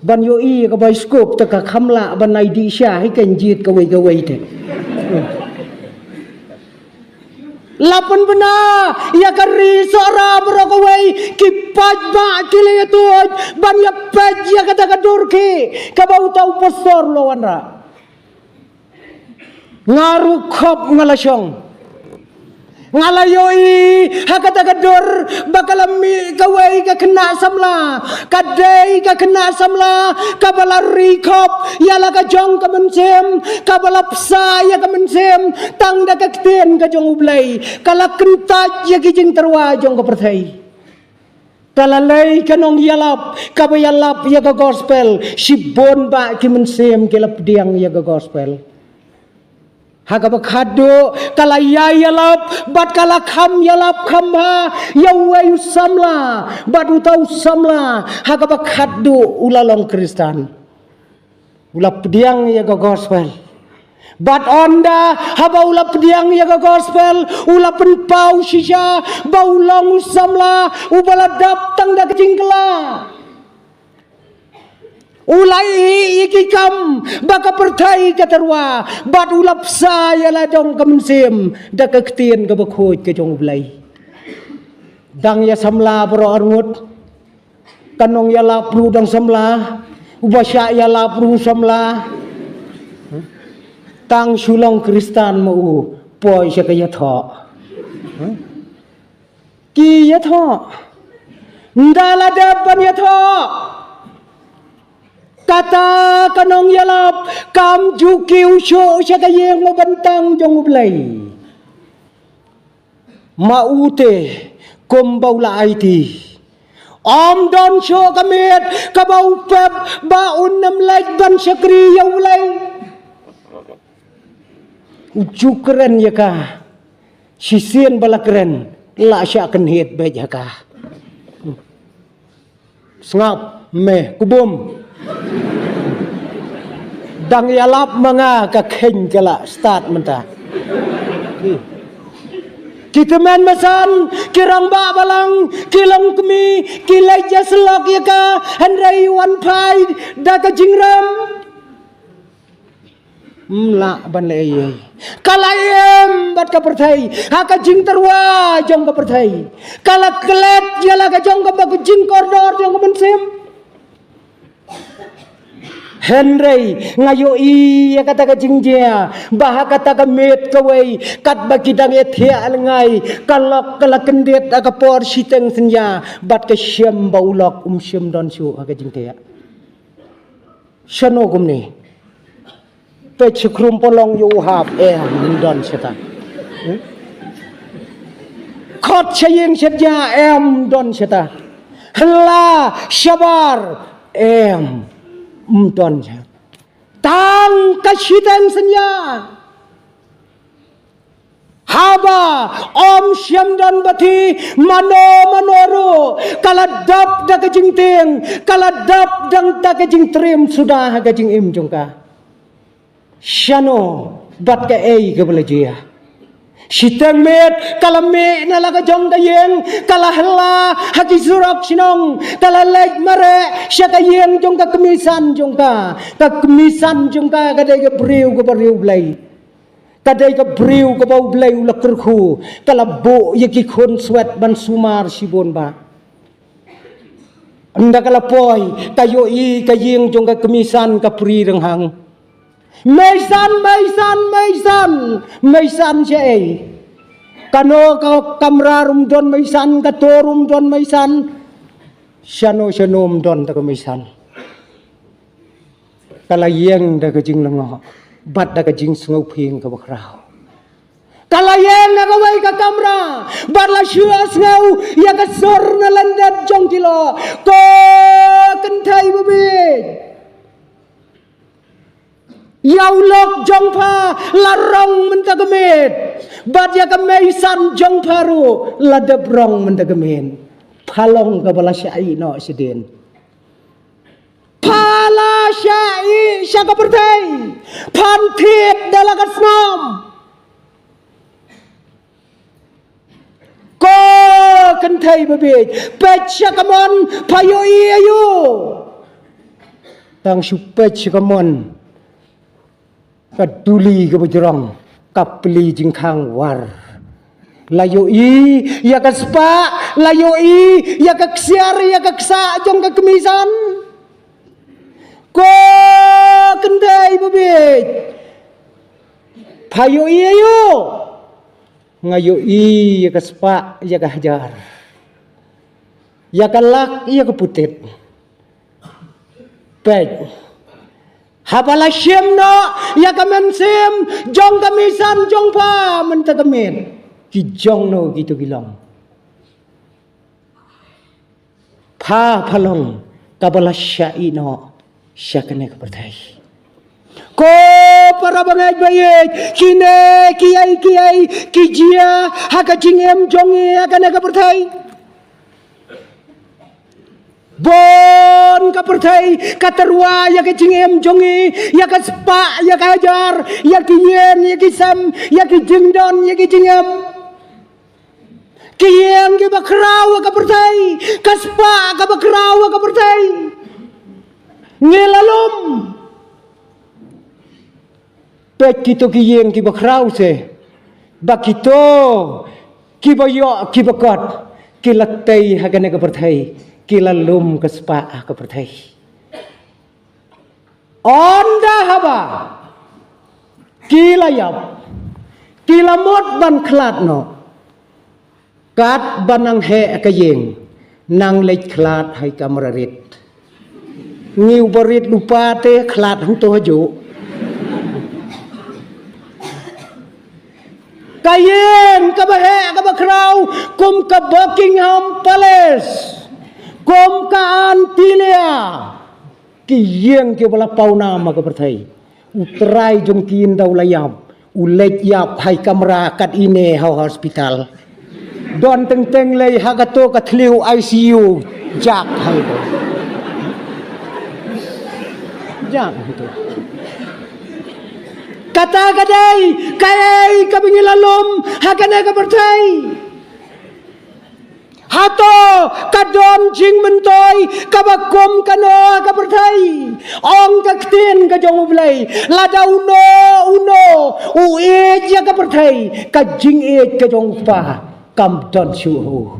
ban ïohi ka bioskop te ka kham lah ban ai dih sha hi kan jied kawei kawei te. La pynbna ïa ka ri Sohra baroh kawei, ki paidbah ki la ïatuid ban ïa peit ïa kata ka dur khih kaba uta u pastor u la wanrah. Nga ruh khop nga la shong. Nga la ïohi ha kata ka dur ba ka la mih kawei ka khynnah samla. Ka dei ka khynnah samla kaba la ri khop ïa la ka jong ka mynsiem, kaba la bsa ïa ka mynsiem tang da ka ktien ka jong U Blei. Ka la kyntait ïa ki jingtyrwa jong ka pyrthei. Ka la leh ka nongïalap kaba ïalap ïa ka gospel, shibun bah ki mynsiem ki la pdiang ïa ka gospel. Ha kaba khatduh ka la ïai ïalap bad ka la kham ïalap kham bha ïa uwei u samla, bad uta u samla ha kaba khatduh u la long Khristan. U la pdiang ïa ka gospel. Bad ynda haba u la pdiang ïa ka gospel, u la pynpaw shisha ba u long u samla uba la dap tang da ka jingkylla. U la ïeh ïa ki kam ba ka pyrthei ka tyrwa, bad u la bsa ïa la jong ka mynsiem da ka ktien kaba khuid ka jong U Blei. Dang ïa samla baroh arngut. Ka nongïalap ruh dang samla, uba shah ïalap ruh samla. Tang shu long Khristan ma u, poi sha ka ïathoh. Ki ïathoh. Nda la dep ban ïathoh. Kata ka nongïalap kam ju kiew shuh sha ka ïing u bantang jong U Blei. Ma u te kumba u la aiti. Ym don shuh ka miet kaba u pep ba un ym leit ban shakri ïa U Blei. U ju kren ïa ka. Shisien ba la kren la shah kynhied beit ha ka. Sngap me kubum. Dang ïalap ma nga ka kheiñ ka la start mynta. Ki tymmen basan, ki rangbah balang, ki longkmie, ki leit ïasyllok ïa ka, hynrei wan phai da ka jingrem. Ym lah ban leh ei ei. Ka la im bad ka pyrthei ha ka jingtyrwa jong ka pyrthei. Ka la klet ïa la ka jong ka ba ka jingkordor jong ka mynsiem. Hynrei nga ïohi ïa kata ka jingjia ba ha kata ka miet kawei katba ki dang ïathiah lyngngai, ka lok ka la kyndit ha ka por shiteng synñia bad ka shem ba u lok um shym don shuh ha ka jingthiah. Shano kumne? Peit sha khrum polong ïa u hap, em, ym don shata. Hmm? Khot sha ïing sha ja, em, ym don shata. Hla shabar, em, ym don shata. Tang ka shiteng synñia. Haba ym shym don bathi mano mano ruh, ka la dap da ka jingtieng, ka la dap dang da ka jingtriem suda ha ka jingim jong ka. Shano bad kaei kaba la jia? Shiteng miet ka la mih na la ka jong ka ïing, ka la hla ha ki surok shnong, ka la leit mareh sha ka ïing jong ka kmie san jong ka. Ka kmie san jong ka ka dei ka briew kaba riewblei. Ka dei ka briew kaba U Blei u la kyrkhu, ka la buh ïa ki khun swet ban sumar shibun ba. Ynda ka la poi, ka ïohi ka ïing jong ka kmie san ka pri rynghang. Mei san, mei san, mei san, mei san shaei? Kano ka kamra ruh ym don mei san, ka to ruh ym don mei san. Shano shano ym don da ka mei san. Ka la ïeng da ka jinglyngngoh bad da ka jingsngewphieng kaba khraw. Ka la ïeng na kawei ka kamra bad la shu sngew ïa ka sur na lyndet jong ki lok. Ko kynthei babieit, ïa u lok jong pha la rong mynta ka miet, bad ïa ka mei san jong pha ruh la dep rong mynta ka miet. Pha long kaba la shah ïeh noh shadien. Pha la shah ïeh sha ka pyrthei. Phan thied da la ka snam. Ko kynthei babieit, peit sha kamon pha ïohi aïu? Tang shu peit sha kamon. Ka duli kaba jrong, ka pli jingkhang war. La ïohi ïa ka spah, la ïohi ïa ka ksiar, ïa ka ksah jong ka kmie san. Ko kynthei babieit, pha ïohi aïu? Nga ïohi ïa ka spah, ïa ka hajar, ïa ka lak, ïa ka putit. Peit. Haba la shim noh ïa ka mynsiem jong ka mei san jong pha mynta ka miet, ki jong no kito ki long? Pha pha long kaba la shah ïeh noh sha kane ka pyrthei. Ko para bangeit ba ïeit, kine kiei kiei ki jia ha ka jingim jong ngi ha kane ka pyrthei. Bun ka pyrthei ka tyrwa ïa ka jingim jong ngi, ïa ka spah, ïa ka hajar, ïa ki ïing, ïa ki sem, ïa ki jingdon, ïa ki jingem. Ki ïing kiba khraw ha ka pyrthei, ka spah kaba khraw ha ka pyrthei. Ngi la lum. Peit kito ki ïing kiba khraw se, ba kito kiba ïoh kiba kot, ki la tei ha kane ka pyrthei, ki la lum ka spah ha ka pyrthei. Ynda haba ki la ïap, ki la mut ban khlad noh. Katba nang heh ka ïing, Nang leit khlad ha i kamra rit. Ngi u ba rit lypa te khlad hangto hajuh. Ka ïing kaba heh kaba khraw kum ka Buckingham Palace, kum ka Antilia. Ki ïing kiba la pawnam ha ka pyrthei. U trai jong ki ynda u la ïap, u leit ïap ha i kamra kat ine ha hospital. Don teng teng lei ha kato ka thliew I C U. Jak hangto. Jak hangto. Kata ka dei kaei kaba ngi la lum ha kane ka pyrthei? Hato ka don jingmyntoi kaba kum kano ha ka pyrthei? Ong ka ktien ka jong U Blei, lada uno uno u ïeit ïa ka pyrthei, ka jingïeit ka jong U Kpa kam don shuh.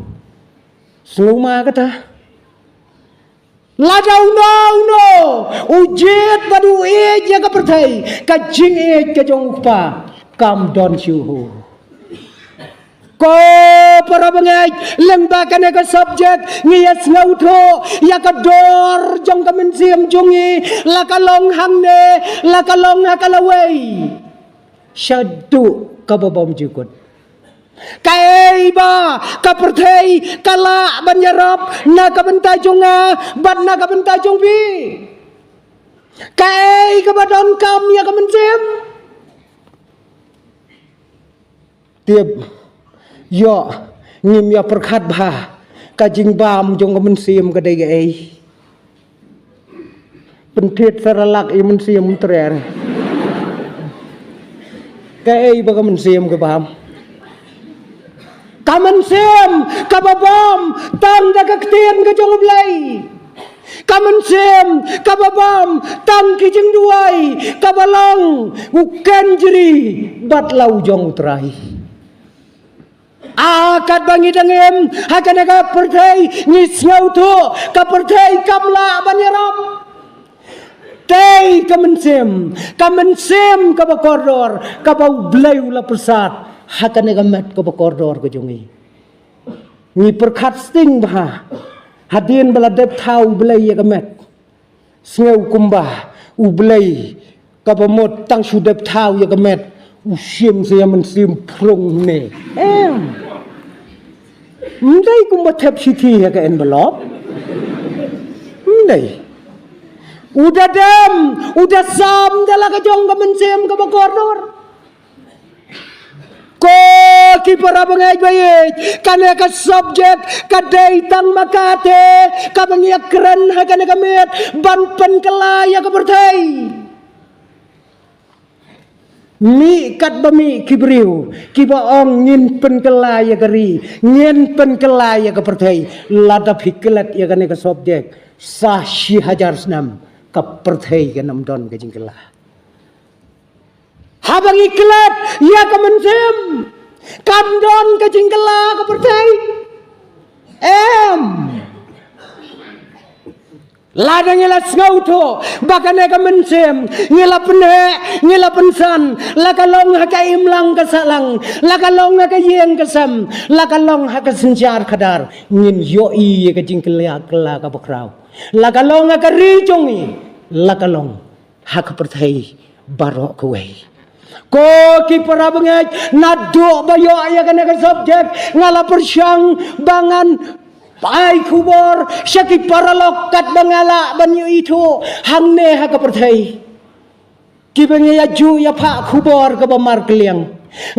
Sngewma kata. Lada uno uno u jied bad u ïeit ïa ka pyrthei, ka jingïeit ka jong U Kpa kam don shuh. Ko para bangeit, lyngba kane ka subject ngi ïa sngewthuh ïa ka dor jong ka mynsiem jong ngi, la ka long hangne, la ka long ha ka lawei. Shaduh kaba bymjukut. Kaei ba ka pyrthei ka lah ban ïarap na ka bynta jong nga bad na ka bynta jong phi? Kaei kaba donkam ïa ka mynsiem? Tip, ïoh ngim ïa pyrkhat bha ka jingbam jong ka mynsiem ka dei kaei. Pynthied Cerelac ïa mynsiem trer. Kaei ba ka mynsiem ka bam? Ka mynsiem kaba bam tang da ka ktien ka jong U Blei. Ka mynsiem kaba bam tang ki jingduwai kaba long u kynjri bad la u jong U Trai. A katba ngi dang im ha kane ka pyrthei ngi sngewthuh ka pyrthei kam lah ban ïarap. Tei ka mynsiem, ka mynsiem kaba kordor kaba U Blei u la pyrsad ha kane ka met kaba kordor ka jong ngi. Ngi pyrkhat sting bha hadien ba la dep thaw U Blei ïa ka met. Sngew kumba U Blei kaba mut tang shu dep thaw ïa ka met u shim sa ïa mynsiem phrung ne. Em. Ym dei kumba thep shithi ha ka envelope. Ym dei. U da dem, u da sam da la ka jong ka mynsiem kaba kordor. Ko ki para bangeit ba ïeit, kane ka subject ka dei tang ma kata kaba ngi ïa kren ha kane ka miet ban pynkylla ïa ka pyrthei. Mih katba mih ki briew kiba ong ngin pynkylla ïa ka ri, ngin pynkylla ïa ka pyrthei. Lada phi klet ïa kane ka subject sa shi hajar snem ka pyrthei kan ym don ka jingkylla. Haba ngi klet ïa ka mynsiem, kan don ka jingkylla ka pyrthei? Em. Lada ngi la sngewthuh ba kane ka mynsiem ngi la pynheh, ngi la pynsan, la ka long ha ka imlang ka sahlang, la ka long ha ka ïing ka sem, la ka long ha ka synshar khadar, ngin ïohi ïa ka jingkylla, kylla kaba khraw. La ka long ha ka ri jong ngi, la ka long ha ka pyrthei baroh kawei. Ko ki para bangeit, naduh ba ïoh ïa kane ka subject nga la pyrshang ba ngan ai khubor sha ki paralok katba nga lah ban ïohi thuh hangne ha ka pyrthei. Kiba ngi ïa ju ïa phah khubor kaba markylliang.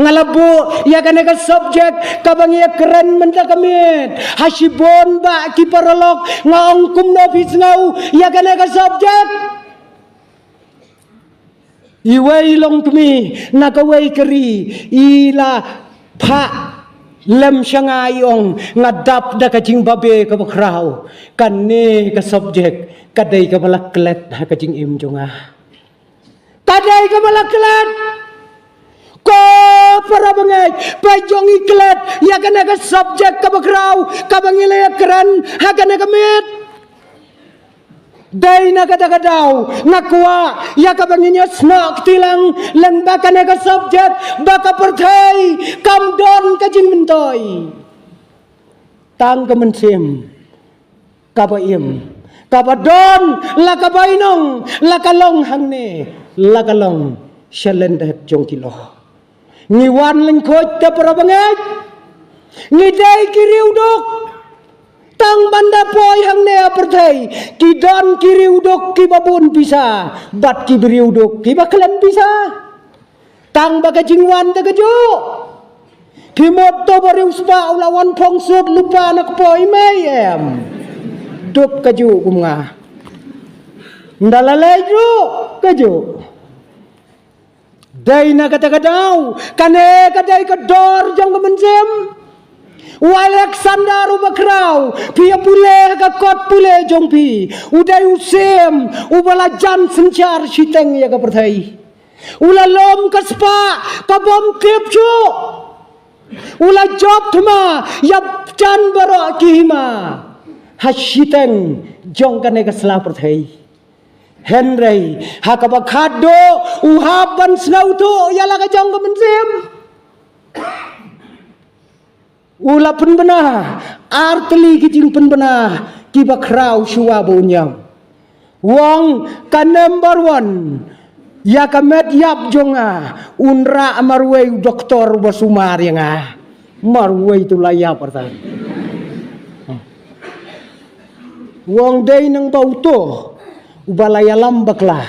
Nga la buh ïa kane ka subject kaba ngi ïa kren mynta ka miet ha shibun bah ki paralok, nga ong kumno phi sngew ïa kane ka subject? Iwei i longkmie na kawei ka ri i la phah lem sha nga, i ong nga dap da ka jingbabe kaba khraw. Kane ka subject ka dei kaba la klet ha ka jingim jong nga. Ka dei kaba la klet. Ko para bangeit, peit jong ngi klet ïa kane ka subject kaba khraw kaba ngi la ïa kren ha kane ka miet. Dei na kata ka daw nga kwah ïa kaba ngin ïa snoh kti lang lyngba kane ka subject ba ka pyrthei kam don ka jingmyntoi. Tang ka mynsiem kaba im, kaba don la ka bainong, la ka long hangne, la ka long sha lyndet jong ki lyoh. Ngi wan lyngkhuid te, para bangeit, ngi dei ki riewduk. Tang ban da poi hangne ha pyrthei, ki don ki riewduk kiba bun pisa, bad ki riewduk kiba khlem pisa. Tang ba ka jingwan te kajuh. Ki mut to ba riewspah u la wan phong suit lypa na ka poi mei, em. Duk kajuh kum nga. Nda la leit ruh kajuh. Dei na kata ka daw, kane ka dei ka dor jong ka mynsiem. U Alexander uba khraw, phi ïa pule ha ka kot pule jong phi. U dei u syiem uba la jan synshar shiteng ïa ka pyrthei. U la lum ka spah kabym tip shuh. U la jop thma ïa jan baroh ki hima ha shiteng jong kane ka sla pyrthei. Hynrei ha kaba khatduh u hap ban sngewthuh ïa la ka jong ka mynsiem. U la pynbna artylli ki jingpynbna kiba khraw shuwa ba un ïap. U ong, ka number one, ïa ka met ïap jong nga un rah marwei u doktor uba sumar ïa nga. Marwei tu la ïap artat. U ong, dei nang ba uto uba la ïalam bakla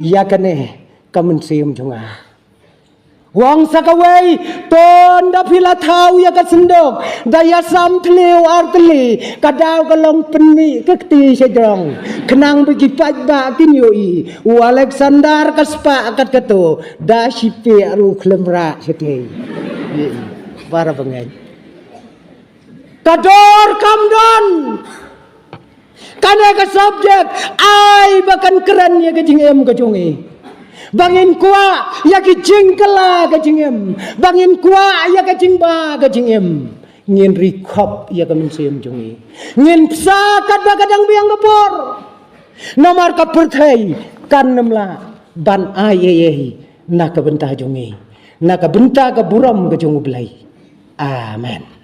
ïa kane ka mynsiem jong nga. U ong sa kawei, to nda phi la thaw ïa ka synduk, da ïasam thliew artylli, ka daw ka long pynmih ka kti sha jrong. Khnang ba ki paidbah kin ïohi u Alexander ka spah kat kato, da shi pek ruh khlem rah shatei. Para bangeit, ka dor kam don. Kane ka subject ai ba kan kren ïa ka jingim ka jong ngi. Ba ngin kwah ïa ki jingkylla ka jingim, ba ngin kwah ïa ka jingba ka jingim, ngin ri khop ïa ka mynsiem jong ngi. Ngin psa katba ka dang biang ka por. Namar ka pyrthei kan ym lah ban ai ei ei na ka bynta jong ngi, na ka bynta ka burom ka jong U Blei. Amen.